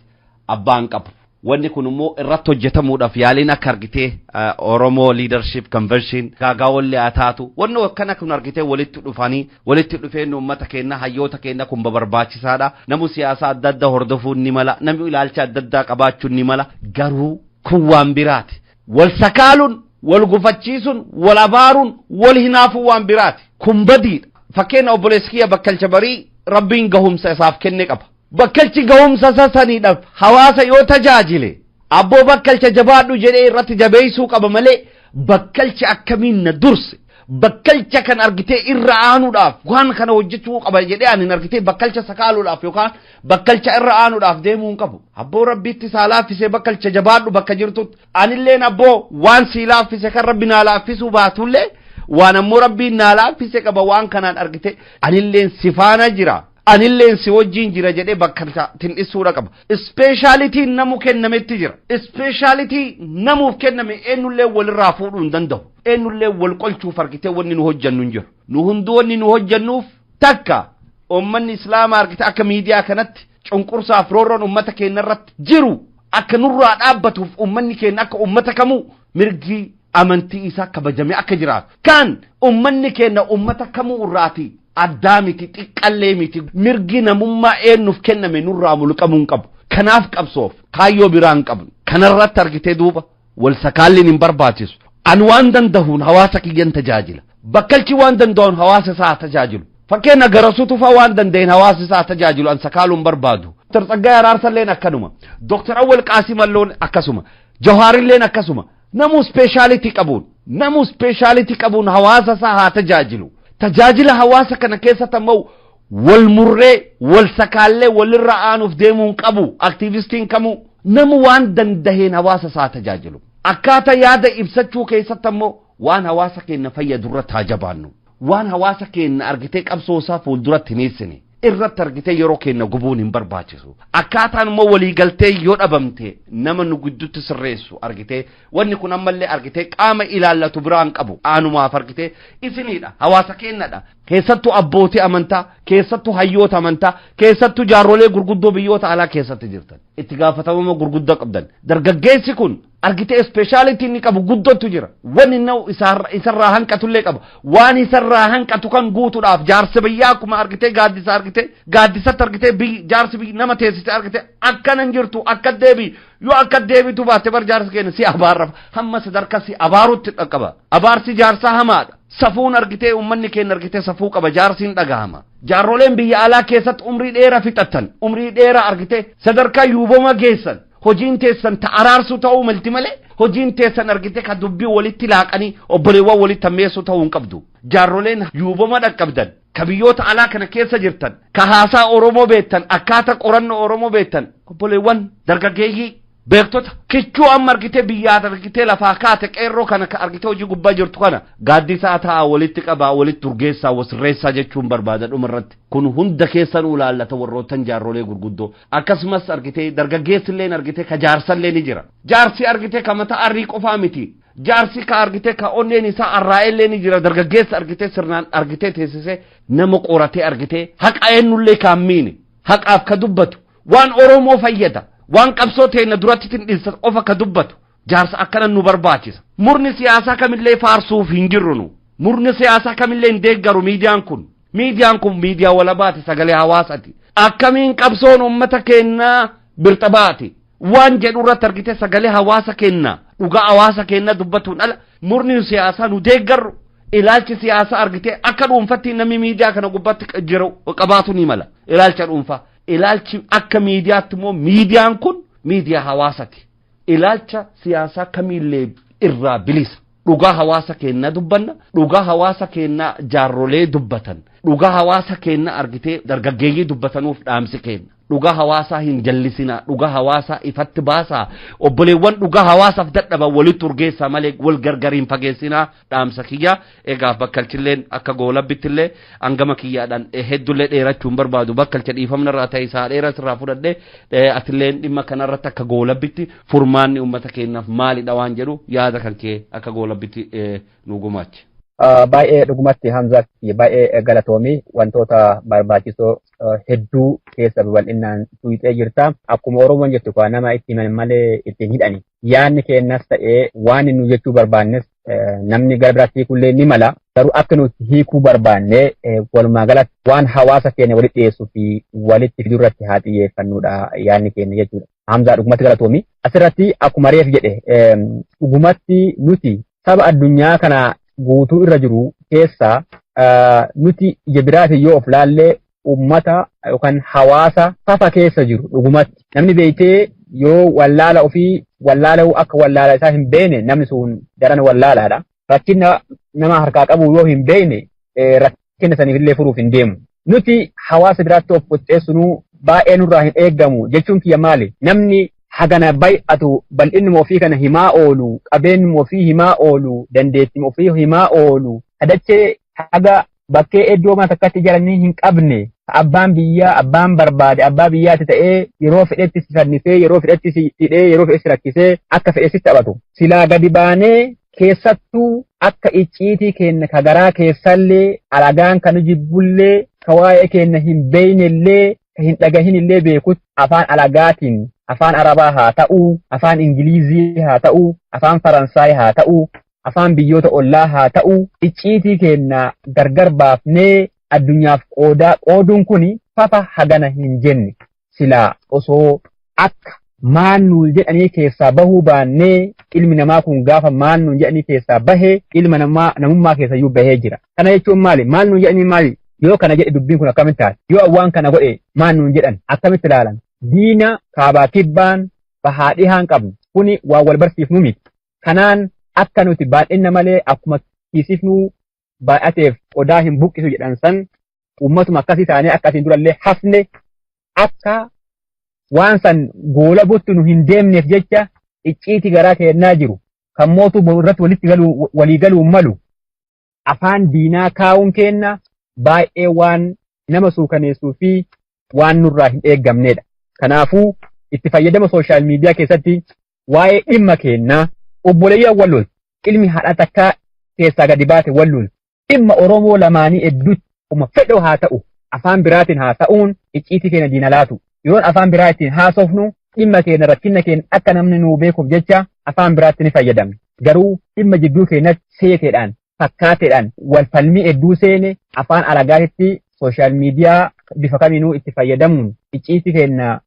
abbaan qabu. Wanni kun immoo irratti hojjetamuudhaaf yaaliin akka argitee Oromoo Leadership Convention gaagaawollee haa taatu, wanni akkana kun argitee walitti dhufanii walitti dhufeen uummata keenya, hayyoota keenya kun barbaachisaadha. Namu siyaasa adda addaa hordofuun ni mala, namni ilaalcha adda addaa qabaachuun ni mala, garuu kun waan biraati. Wal sakaaluun, wal gufachiisuun, wal abaaruun, wal hinaafuun waan biraati. Kun badiidha. Fakkeenya obboleessi kiyya Bakkalcha Barii Rabbiin gahumsa isaaf kenne qaba. Bakkalchi gahumsa isa saniidhaaf hawaasa yoo tajaajile, abboo Bakkalcha jabaadhu jedhee irratti jabeessuu qaba malee, Bakkalchi akkamiin na durse, Bakkalcha kan argitee irra aanuudhaaf waan kana hojjechuu qaba jedhee ani argitee Bakkalcha sakaaluudhaaf yookaan Bakkalcha irra aanuudhaaf deemuu hin qabu. Abboo Rabbiitti isaa laaffisee, Bakkalcha jabaadhu bakka jirtutti. Anilleen abboo waan sii laaffise kan Rabbi naa laaffisuu baatullee Waan ammoo Rabbiin naa laaffise qaba, waan kanaan argite anilleen si faana jira. Anilleen si wajjin jira jedhee bakka tindhisuudha qaba. Speciality namu kennametti jira. Speciality namuuf kenname eenyullee walirraa fuudhuu hin danda'u. Eenyullee wal qolchuuf argitee wanni nu hojjannu hin jiru. Nu hunduu wanni nu hojjannuuf takka, uummanni Islaamaa argite akka miidiyaa kanatti cunqursaaf roorroon uummata keenya irratti jiru akka nurraa dhaabbatuuf, uummanni keenya akka uummata kamuu mirgi amantii isaa kabajamee akka jiraatu. Kan uummanni keenya uummata kamuu irraati addaa miti, xiqqallee miti. Mirgi namummaa eenyuuf kenname nurraa mulqamuu hin qabu. Kanaaf qabsoof kaayyoo biraa hin qabnu. Kanarratti argitee duuba wal sakaalliin hin barbaachisu. An waan dandahuun hawaasa kiyyan tajaajila. Bakkalchi waan danda'uun hawaasa isaa tajaajilu. Fakkeenya Garasuutu fa'aa waan danda'een hawaasa isaa tajaajilu, an sakaaluu hin barbaadu. Dr. Tsaggaayee Araarsalleen akkanuma. Dr. Awwal Qaasimalloon akkasuma. Jawaarilleen akkasuma. Namuu speciality qabuun. Namuu speciality qabuun hawaasa isaa haa tajaajilu. Tajaajila hawaasa kana keessatti ammoo wal murree, wal sakaallee, walirra aanuuf deemuu hin qabu. Aktiivistiin kamuu namu waan dandaheen hawaasa isaa tajaajilu. Akkaataa yaada ibsachuu keessatti ammoo waan hawaasa keenya fayyadu irratti haa jabaannu. Waan hawaasa keenya argitee qabsoo isaa fuulduratti hin eessine irratti argitee yeroo keenya gubuun hin barbaachisu. Akkaataan immoo waliigaltee yoo dhabamte nama nu gidduutti sirreessu argitee wanni kun ammallee argitee qaama ilaallatu biraan qabu aanumaaf argitee isinidha, hawaasa keenyadha. Keessattuu abbootii amantaa, keessattuu hayyoota amantaa, keessattuu jaarrolee gurguddoo biyyoota alaa keessatti jirtan. Itti gaafatamummaa gurguddoo qabdan. Dargaggeessi kun argitee speciality inni qabu guddootu jira. Wanni inni isarraa hanqatullee qaba. Waan isarraa hanqatu kan guutuudhaaf jaarsi biyyaa akkuma argitee gaaddisa argitee gaaddisatti argitee biyyi jaarsi biyyi nama teessise argitee akkana hin jirtu, akka deebi yoo akka deebitu baatte bar jaarsi keenya si abaarra, hamma sadarkaa si abaarutti dhaqqaba. Abaarsi jaarsaa hamaadha. Safuun argitee uummanni keenya argitee safuu qaba, jaarsiin dhagahama. Jaarroleen biyya alaa keessatti umrii dheeraa fixattan, umrii dheeraa argitee sadarkaa yuuboma geessan, hojiin teessan ta araarsuu ta'uu malti malee hojiin teessan argitee ka dubbii walitti laaqanii obboleewwan walitti hammeessuu ta'uu hin qabdu. Jaarroleen yuuboma dhaqqabdan, ka biyyoota alaa kana keessa jirtan, ka haasaa Oromoo beektan, akkaataa qorannoo Oromoo beektan, obboleewwan dargaggeeyyii beektota kichuu amma argitee biyyaa argitee lafaa kaate qeerroo kana ka argitee hojii gubbaa jirtu kana gaaddisaa ta'a, walitti qabaa, walitti urgeessaa, wasirreessaa jechuun barbaada dhumarratti. Kun hunda keessan ulaallata, warroottan jaarrolee gurguddoo. Akkasumas argitee dargaggeessilleen argitee ka jaarsallee ni jira. Jaarsi argitee ka mataa arrii qofaa miti. Jaarsi ka argitee ka onneen isaa arraa'ellee ni jira. Dargaggeessa argitee sirnaan argitee teessisee nama qoratee argitee haqa eenyullee kaan miine, haqaaf ka dubbatu, waan Oromoo fayyada, waan qabsoo teenya duratti tindhinsa qofa ka dubbatu jaarsa akkana nu barbaachisa. Murni siyaasaa kamillee faarsuuf hin jirru nu. Murni siyaasaa kamillee hin deeggaru miidiyaan kun. Miidiyaan kun miidiyaa walabaati, sagalee hawaasaati. Akkamiin qabsoon uummata keenyaa birxa baati. Waan jedhu irratti argite sagalee hawaasa keenyaa, dhugaa hawaasa keenyaa dubbatuun ala murni siyaasaa nu deeggarru, ilaalchi siyaasaa argite akka dhuunfatti namni miidiyaa kana gubbaatti jiru qabaatu ni mala. Ilaalcha dhuunfaa. Ilaalchi akka miidiyaatti immoo miidiyaan kun miidiyaa hawaasati. Ilaalcha siyaasaa kamiillee irraa bilisa. Dhugaa hawaasa keenyaa dubbanna, dhugaa hawaasa keenyaa jaarrolee dubbatan, dhugaa hawaasa keenyaa argitee dargaggeeyyii dubbatanuuf dhaamsi kenna. Dhugaa hawaasaa hin jallisinaa, dhugaa hawaasaa ifatti baasaa, obboleewwan dhugaa hawaasaaf dadhaban walitti urgeessaa malee wal gargar hin fageessinaa dhaamsa kiyyaa. Egaa Bakkalchilleen akka goolabbittillee hangama kiyyaadhaan hedduullee dheerachuu hin barbaadu. Bakkalcha, dhiifamna irraa ta'e isaa dheeraa sirraa fudhadhee, atilleen dhimma kanarratti akka goolabbitti furmaanni uummata keenyaaf maalidha waan jedhu yaada kan kee akka goolabbitti nu gumaache. Baay'ee dhugumatti, Hamzaa, baay'ee galatoomii, wantoota barbaachisoo hedduu keessa babal'inaan tuuxee jirta. Akkuma Oromoon jettu kaa, nama itti himan malee ittiin hidhani. Yaadni keenyas ta'ee waan nu jechuu barbaannes namni gara biraatti hiikullee ni mala. Garuu akka nuti hiikuu barbaanne walumaa galatti waan hawaasa keenya walitti dhiyeessuu fi walitti fiduu irratti haa xiyyeeffannudha yaadni keenya jechuudha. Hamzaa, dhugumatti galatoomi. Asirratti akkuma reef jedhe, dhugumatti nuti saba addunyaa kana guutuu irra jiru keessaa nuti ija biraatiin yoo of laallee ummata yookaan hawaasa fafa keessa jiru dhugumatti. Namni beektee yoo wallaala ofii wallaala'uu akka wallaala isaa hin beekne, namni sun daran wallaalaadha. Rakkina nama harkaa qabu yoo hin beekne, rakkina saniif illee furuuf hin deemu. Nuti hawaasa biraatti of qixxeessunuu baay'ee nurraa hin eeggamu jechuun kiyya maali? Namni hagana bay'atu bal'innuma ofii kana himaa oolu, qabeenyuma ofii himaa oolu, dandeettima ofii himaa oolu, Dachee haga bakkee iddoo mana takkatti ijaaranii hin qabne, abbaan biyyaa abbaan barbaade abbaa biyyaatti ta'ee yeroo fedhetti si fannisee, yeroo fedhetti si hidhee, yeroo fedhetti si rakkisee, akka fedhe si taphatu. Silaa gadi baanee keessattuu akka icciitii keenya ka garaa keessallee alagaan kan jibbullee, ka waa'ee keenya hin beeynellee, ka hin dhagahinillee beekutti afaan alagaatiin, afaan Arabaa haa ta'uu, afaan Ingilizii haa ta'uu, afaan Faransaay haa ta'uu, afaan biyyoota ollaa haa ta'uu, icciitii keenya gargar baafnee addunyaaf qoodaa qooduun kun fafa hagana hin jenne. Silaa osoo akka maal nuun jedhanii keessaa bahuu baannee, ilmi namaa kun gaafa maal nuun jedhanii keessaa bahee ilma namaa namummaa keessayyuu bahee jira. Kana jechuun maali? Maal nuun jedhanii maali? Yoo kana jedhe dubbiin kun akkamitti taate? Yoo waan kana godhe maal nuun jedhan? Akkamitti ilaalan? Diina kaabaa kibbaan bahaa dhihaan qabnu. Kuni waan wal barsiifnu miti. Kanaan akka nuti baay'ina malee akkuma kiisifnuu baay'ateef qodaa hin buqqisu jedhan san, uummatuma akkasii taanee akkasiin durallee hafne, akka waan san goola buttu nu hin deemneef jecha icciitii garaa kennaa jiru kan mootuu boru irratti walitti galuu walii galuu malu afaan diinaa kaa'uun kenna baay'ee waan nama suukaneessuu fi waan nurraa hin eeggamnedha. Kanaafuu itti fayyadama social media keessatti waa'ee dhimma kennaa obboleeyyan wal loltu, ilmi haadha takkaa keessaa gadi baate wal loltu, dhimma Oromoo lamaanii hedduutti uma fedhoo haa ta'u afaan biraatiin haa ta'uun icciitii keenya diina laatu. Yeroon afaan biraa ittiin haasofnu dhimma keenya, rakkina keenya akka namni nuu beekuuf jecha afaan biraatti ni fayyadamna. Garuu dhimma jidduu keenyatti seeteedhaan, fakkaateedhaan wal falmii hedduu seene afaan alagaatitti social media bifa kamiinuu itti fayyadamuun icciitii keenya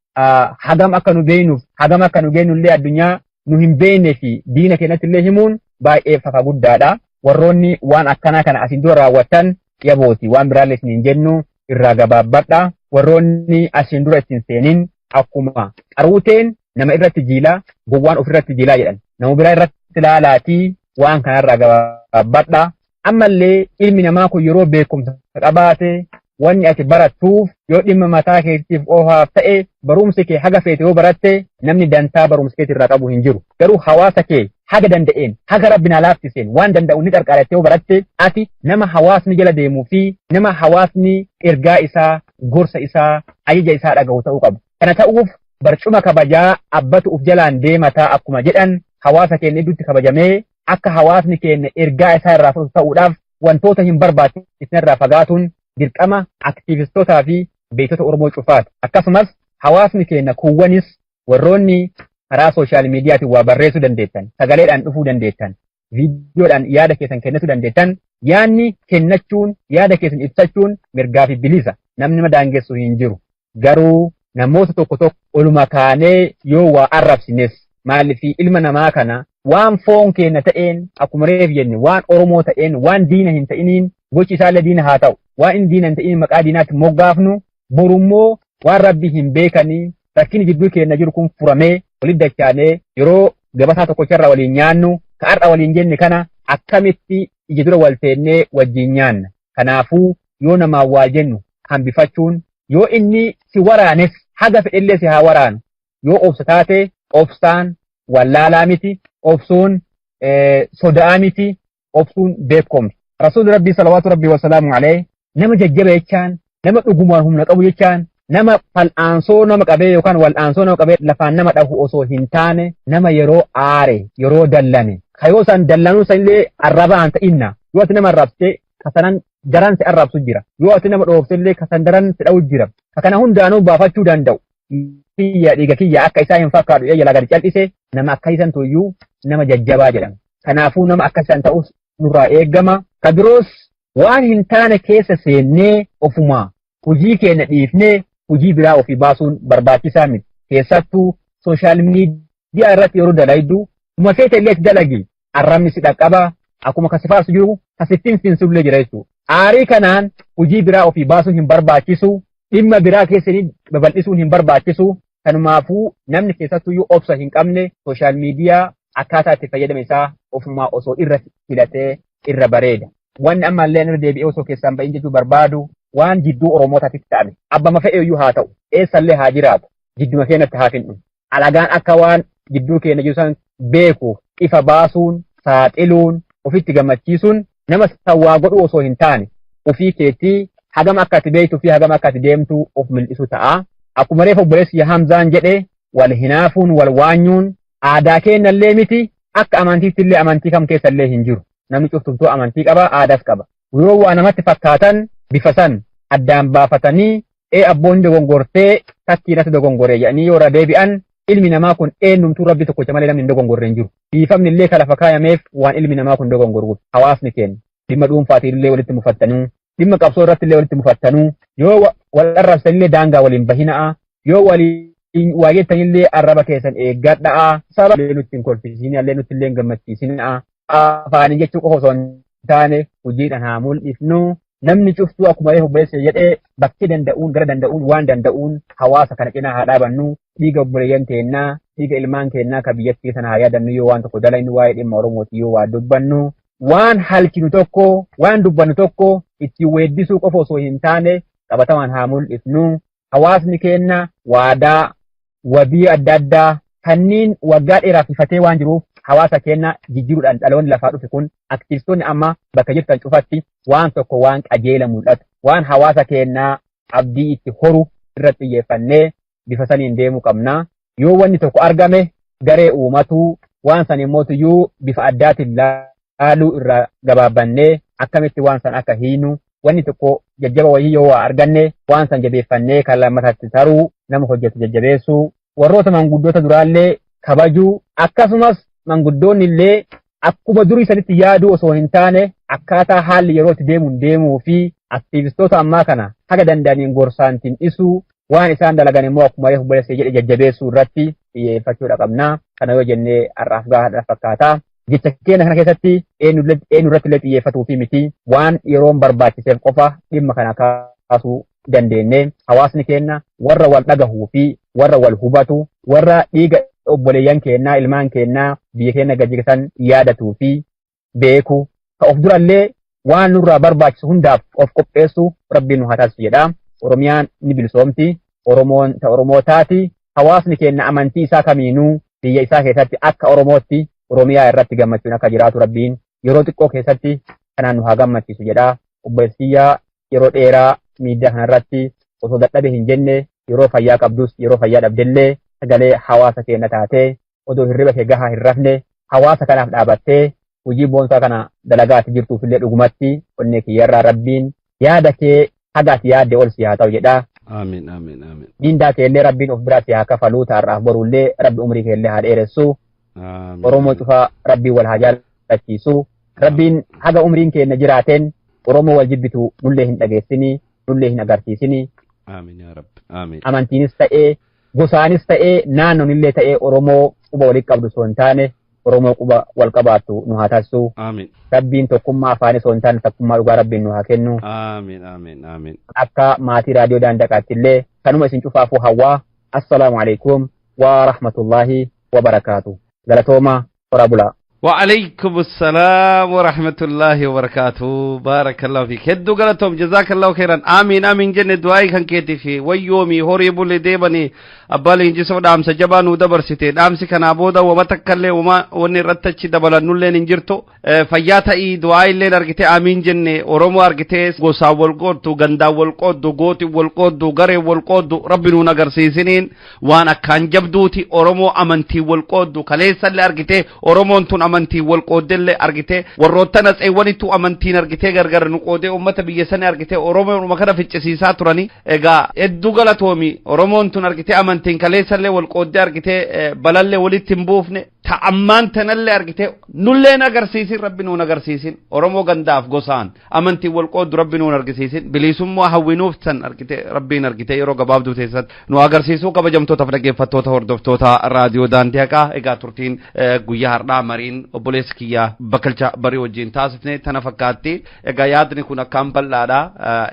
hagam akka nu beeknuuf hagam akka nu geenyullee addunyaa nu hin beeknee fi diina keenyatti illee himuun baay'ee fafa guddaadha. Warroonni waan akkanaa kana asiin dura raawwatan yabooti, waan biraallee isin hin jennu, irraa gabaabbadha. Warroonni asiin dura ittiin seenin akkuma qaruuteen nama irratti jiilaa, gowwaan ofirratti jiilaa jedhan. Nama biraa irratti ilaalaatii waan kanarraa gabaabbadha. Ammallee ilmi namaa kun yeroo beekumsa qabaate, wanni ati barattuuf yoo dhimma mataa keetiif qofaaf ta'e, barumsi kee haga feete yoo baratte namni dantaa barumsa keetii irraa qabu hin jiru. Garuu hawaasa kee haga danda'een, haga rabbi naa laaffiseen waan danda'u ni qarqaarattee yoo baratte, ati nama hawaasni jala deemuu fi nama hawaasni ergaa isaa, gorsa isaa, ajaja isaa dhaga'u ta'uu qabu. Kana ta'uuf barcuma kabajaa abbatu uf jalaan deemataa akkuma jedhan, hawaasa keenya idduutti kabajamee akka hawaasni keenya ergaa isaa irraa fudhatu ta'uudhaaf wantoota hin barbaachisne irraa fagaatuun dirqama aktiivistootaa fi beektota Oromoo cufaati. Akkasumas hawaasni keenya kuuwwanis warroonni karaa social mediaatiin waa barreessuu dandeettan, sagaleedhaan dhufuu dandeettan, viidiyoodhaan yaada keessan kennachuu dandeettan, yaadni kennachuun, yaada keessan ibsachuun mirgaa fi bilisa, namni nama daangessu hin jiru. Garuu namoota tokko tokko oluma kaanee yoo waa arrabsines, maaliif ilma namaa kana waan foon keenya ta'een, akkuma reef jenne, waan Oromoo ta'een, waan diina hin ta'iniin, gochi isaallee diina haa ta'u, waan inni diina hin ta'iniin maqaa diinaatti moggaafnu, borummoo waan rabbi hin beekanii rakkinni jidduu keenya jiru kun furamee walitti dachaanee yeroo gabataa tokkocharraa waliin nyaannu, ka har'a waliin jenne kana akkamitti ija dura wal teennee wajjin nyaanna? Kanaafuu yoo namaan waa jennu hambifachuun, yoo inni si waraanes haga fedhellee si haa waraanu, yoo obsa taate obsaan wallaalaa miti, obsuun sodaa miti, obsuun beekumsa. Rasuulli Rabbii salawaatu Rabbii wasalaamu alayhi nama jajjaba jechaan, nama dhugumaan humna qabu jechaan, nama fal'aansoo nama qabee yookaan wal'aansoo nama qabee lafaan nama dhahu osoo hin taane, nama yeroo aare, yeroo dallane, kayoo san dallanuu sanillee arrabaan ta'inna. Yoo ati nama arrabsite kasanan daran si arrabsu jira, yoo ati nama dhoofte illee kasan daran si dha'u jira. Ka kana hundaanuu baafachuu danda'u, kiyya dhiiga kiyya akka isaa hin fakkaatu jalaa gadi cal'ise, nama akka isan tuyyuu nama jajjabaa jedhama. Kanaafuu nama akka isan ta'us nurraa eeggama. Ka biroos waan hin taane keessa seennee ofumaa hojii keenya dhiifnee hojii biraa ofii baasuun barbaachisaa miti. Keessattuu social media irratti yeroo dalaydu, kuma feete illee itti dalagi, arrabni si dhaqqaba, akkuma kasi faarsu jiru kasittiin finsullee jira jechuudha. Aarii kanaan hojii biraa ofii baasuun hin barbaachisu, dhimma biraa keessanii babal'isuun hin barbaachisu. Kanumaafuu namni keessattuyyuu obsa hin qabne social media akkaataa itti fayyadama isaa ofumaa osoo irra filatee irra bareeda. Wanni ammallee irra deebi'ee osoo keessaan bahin jechuu barbaadu, waan jidduu Oromootaatti ta'ame abbama fe'e iyyuu haa ta'u, eessallee haa jiraatu, jidduma keenyatti haa finnu. Alagaan akka waan jidduu keenya jiru san beeku ifa baasuun, saaxiluun, ofitti gammachiisuun Nama sawwaa godhu osoo hin taane ofii keetii hagam akka ati beektuu fi hagam akka ati deemtu of mul'isu ta'a. Akkuma reefa obboleessi Hamzaan jedhe, wal hinaafuun wal waanyuun aadaa keenyallee miti, akka amantiitti illee amantii kam keessa illee hin jiru. Namni cuftumtuu amantii qaba, aadaas qaba. Yoo waa namatti fakkaatan bifa san addaan baafatanii abboon dogongortee, takkii irratti dogongoree jedhanii yoo irra deebi'an, ilmi namaa kun eenyumtuu rabbi tokkocha malee namni hin dogongorre hin jiru. Dhiifamni illee kan lafa kaayameef waan ilmi namaa kun dogongoruuf. Hawaasni keenya dhimma dhuunfaatiin illee walitti mufattanuu, dhimma qabsoo irratti illee walitti mufattanuu, yoo wal arrabsan illee daangaa waliin bahina'a, yoo waliin waa jettan illee arraba keessan eeggadha'a, saba illee nutti hin kolfisiisina, illee nutti illee hin gammachiisina'a. Afaanii jechuu qofa osoo hin taane hojiidhaan haa mul'ifnu. Namni cuftuu akkuma reefu obboleessa jedhee bakkee danda'uun, gara danda'uun, waan danda'uun hawaasa kana cinaa haa dhaabannu. Dhiiga obboleeyyan keennaa, dhiiga ilmaan keennaa ka biyyattii sana haa yaadannu. Yoo waan tokko dalagnu, waa'ee dhimma Oromooti yoo waa dubbannu, waan halkinu tokko, waan dubbannu tokko ittiin weeddisuu qofa osoo hin taane qabatamaan haa mul'ifnu. Hawaasni keenna waadaa wabii adda addaa kanneen waggaa dheeraaf ifatee waan jiruuf, hawaasa keenya jijjiiruudhaan dhaloonni lafaa dhufe kun, aktivistoonni amma bakka jirtan cufatti waan tokko, waan qajeela mul'atu, waan hawaasa keenyaa abdii itti horu irratti xiyyeeffannee bifa saniin deemuu qabna. Yoo wanni tokko argame garee uumatu, waan san immoo bifa addaatiin laaluu irraa gabaabbannee akkamitti waan san akka hiinu, wanni tokko jajjaba wayii yoo waa arganne waan san jabeeffannee kan lammataatti taruu, nama hojjetu jajjabeessuu, warroota manguddoota duraallee kabajuu, akkasumas manguddoonni illee akkuma durii sanitti yaaduu osoo hin taane akkaataa haalli yeroo itti deemuun deemuu fi aktiivistoota ammaa kana haga danda'aniin gorsaantiin dhisuu, waan isaan dalagan immoo akkuma reefu obboleessa jedhe jajjabeessuu irratti xiyyeeffachuudha qabna. Kana yoo jennee har'aaf gahaadha fakkaata. Jecha keenya kana keessatti eenyu irratti illee xiyyeeffatuu fi miti, waan yeroon barbaachiseef qofa dhimma kana kaasuu dandeenye. Hawaasni keenya warra wal dhagahuu fi warra wal hubatu, warra dhiiga obboleeyyan keenyaa, ilmaan keenyaa biyya keenya gadi yaadatuu fi beeku, ka of durallee waan nurraa barbaachisu hundaaf of qopheessu rabbiin nu haa taasisu jedha. Oromiyaan ni bilisoomti. Oromoon ta Oromoo taati. Hawaasni keenya amantii isaa kamiinuu biyya isaa keessatti akka Oromootti Oromiyaa irratti gammachuun akka jiraatu rabbiin yeroo xiqqoo keessatti kanaan nu haa gammachiisu jedha. Obboleessiyyaa, yeroo dheeraa miidiyaa kanarratti osoo dadhabe hin jenne, yeroo fayyaa qabdus yeroo fayyaa dhabdellee sagalee hawaasa keenya taatee, odoo hirriba kee gahaa hin rafne hawaasa kanaaf dhaabattee hojii boonsaa kana dalagaati jirtuuf illee dhugumatti onnee kiyyarraa rabbiin yaada kee haga ati yaadde ol si haa ta'u jedha. Amiin, amiin, amiin. Mindaa kee illee rabbiin of biraa si haa kafaluu, taarraaf borullee rabbi umrii kee illee haa dheeressu. Oromoo cufaa rabbiin wal haa jaallachiisu. Rabbiin haga umriin keenya jiraateen Oromoo wal jibbitu nullee hin dhageessini, nullee hin agarsiisini. Amiin yaa rabbi. Amiin. Amantiinis ta'ee, gosaanis ta'ee, naannoon illee ta'ee Oromoo quba walitti qabdu osoo hin taane Oromoo quba wal qabaattu nu haa taasisu. Amiin. Rabbiin tokkummaa afaanis osoo hin taane tokkummaa dhugaa rabbiin nu haa kennu. Amiin, amiin, amiin. Akka maatii raadiyoo daandaqaatti illee kanuma isin cufaafuu hawwaa. Assalaamu alaikum wa rahmatullahi wa barakaatu. Galatooma, horaa bulaa. وعليكم السلام ورحمة الله وبركاته، بارك الله فيك، هدو قلتهم، جزاك الله خيرا. آمين آمين جنة دعائي كان كيتي في ويومي هوري بولي ديبني أبالي انجسو دامس جبانو دبر سيتي دامس كان أبودا وما تكالي وما وني رتتشي دبلا نولين انجرتو فياتا اي دعائي اللي أرغتي آمين جنة ورمو أرغتي غوسا والقودو غندا والقودو غوتي والقودو غري والقودو ربي نونا غرسيسنين وانا كان جبدوتي ورمو أمنتي والقودو كليسا اللي أرغتي ورمون تون amantii wal qooddellee argitee, warroottan atseewwanittu amantiin argitee gargar nu qoodee ummata biyya sanii argitee Oromoon kana ficcisiisaa turani. Egaa hedduu galatoomi. Oromoon tun argitee amantiin kaleessallee wal qooddee argitee balallee walitti hin buufne, ta ammaan tanallee argitee nulleen agarsiisin, rabbi nuun agarsiisin. Oromoo gandaaf gosaan amantiin wal qooddu rabbi nuun agarsiisin. Bilisummaa hawwinuuf san argitee rabbiin argitee yeroo gabaabduu keessatti nu agarsiisuu. Kabajamtootaaf dhaggeeffattoota hordoftoota raadiyoo daandii haqaa, egaa turtiin guyyaa har'aa mariin obboleessa kiyyaa Bakkalcha Barii wajjin taasifne tana fakkaatti. Egaa yaadni kun akkaan bal'aadha.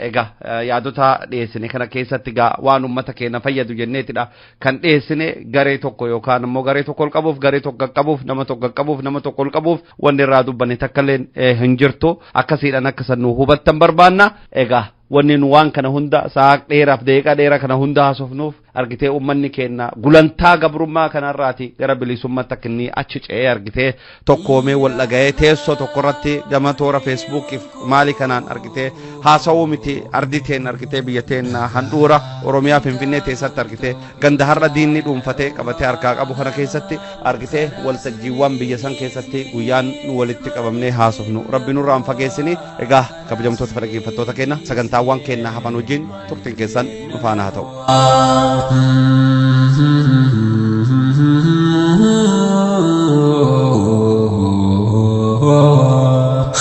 Egaa yaadota dhiyeessine kana keessatti egaa waan uummata keenya fayyadu jenneetidha kan dhiyeessine. Garee tokko yookaan immoo garee tokko ol qabuuf, garee tokko qaqqabuuf, nama tokko qaqqabuuf, nama tokko ol qabuuf wanni irraa dubbanne takka illee hin jirtu. Akkasiidhaan akka san nu hubattan barbaanna. Egaa wanni nu waan kana hunda sa'a dheeraaf daqiiqaa dheeraa kana hunda haasofnuuf Argitee, uummanni keenya gulantaa gabrummaa kanarraati gara bilisummaatti akka inni achi ce'ee, argitee, tokkoomee wal dhaga'ee teessoo tokkorratti gama toora Feesbuukiif maali kanaan argitee haasawuu miti, ardii teen, argitee, biyya teen handhuura Oromiyaa Finfinnee keessatti, argitee, ganda har'a diinni dhuunfatee qabatee harkaa qabu kana keessatti, argitee, waltajjiiwwan biyya san keessatti guyyaan nu walitti qabamnee haasofnu Rabbi nurraa hin fageessini. Egaa kabajamtoota dhaggeeffattoota keenya, sagantaawwan keenya hafan wajjin turtiin keessan nu faana haa ta'u.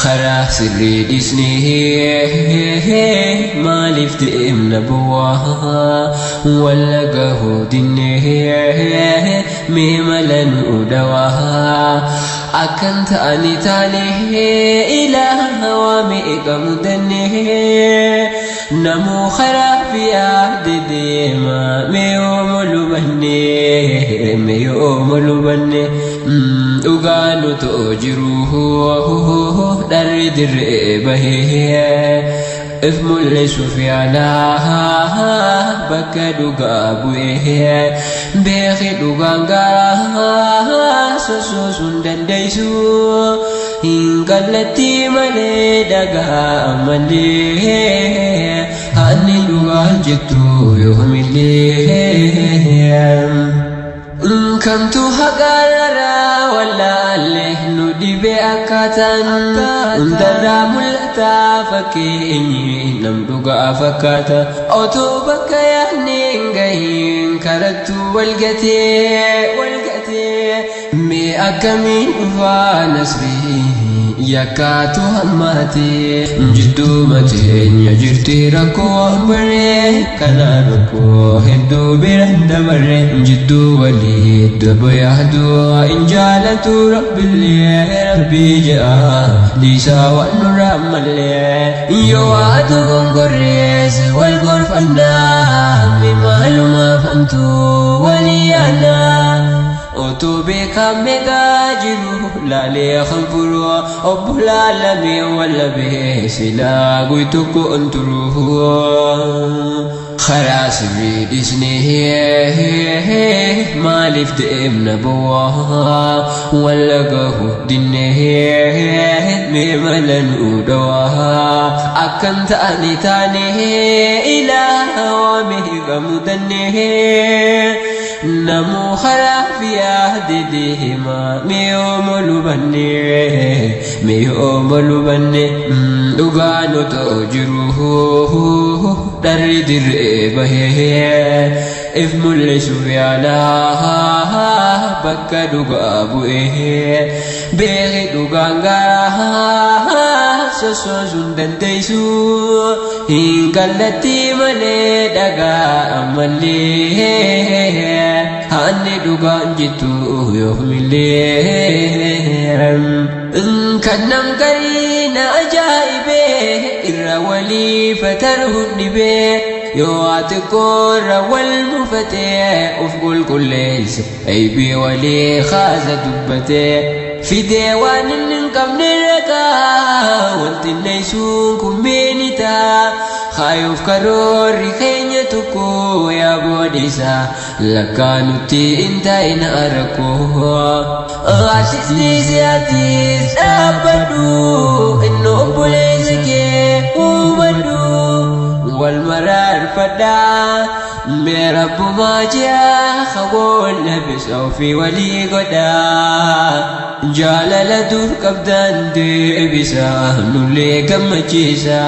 Karaa sirrii dhiisnee maaliif deemna bu'aa walla gahuu dinnee? Mee mala nu dawaa akkan ta'ani taane ilaa waa meeqa mudannee? Namuu karaa fi yaade deema, mee yooma lubanne, mee yooma lubanne? Dhugaa nutu jiru dharri dirree bahee if mul'isuuf yaalaa bakka dhugaa bu'ee. Beeki, dhugaan garaa sossoosuun dandeessu hin kallattii malee dhagaa malee hanni dhugaan jettu yoomillee. Kamtu haqarraa wallaalle nu dhibe, akkaataan hundarraa mul'ataa fakkeenyi nam dhugaa fakkaata. Otoo bakka yaadne hin gahin karattuu walgatee walgatee, mee akkamiin dhufaa nasrii yakkaatu hammaatee? Jidduu mateenya jirti rakkoo barree kana, rakkoo hedduu biran dabarre. Jidduu walii daba yaaduu hin jaalatu Rabbillee, Rabbii jedha dhiisaa waan nurraa mallee. Yoo waatu gongorrees wal gorfannaa, mi maalumaaf hamtuu walii yaannaa? Otoo beekaan meeqaa jiru laalee kan furu, obbolaa lamee wallabee silaa guy tokko on turu. Karaa sirrii dhiisnee maaliif deemna bowwaa walla gahu dinnee? Mee mala nu dhawaa akkan ta'ani taane ilaa waa meeqa mudannee? Namuu karaa fi yaade deema, mee yooma lubanne, mee yooma lubanne? Dhugaan otoo jiru dharri dirree bahee if mul'isuuf yaalaa bakka dhugaa bu'ee. Beeki, dhugaan garaa sossoosuun dandeessu hin kallattii malee dhagaa ammallee hanni dhugaan jettu yoomillee. Kan nam garii na ajaa'ibee irra walii fataruun dhibee, yoo ati korra wal mufatee of qulqulleessa aybii walii kaasa dubbatee fidee waan inni hin qabne rakaa wanti neessuun kun meenita. Kaayuuf karoorri keenya tokko yaa boodisa lakkaa nutti hin ta'in rakkoo. Artistii si'atis dhaabbadhu, inni obboleessa kee hubadhu, wal maraarfadhaa. Mee Rabbumaa ji'a kawoon labisa ofii walii godhaa, jaalala dur qabdan deebisa, nullee gammachiisa.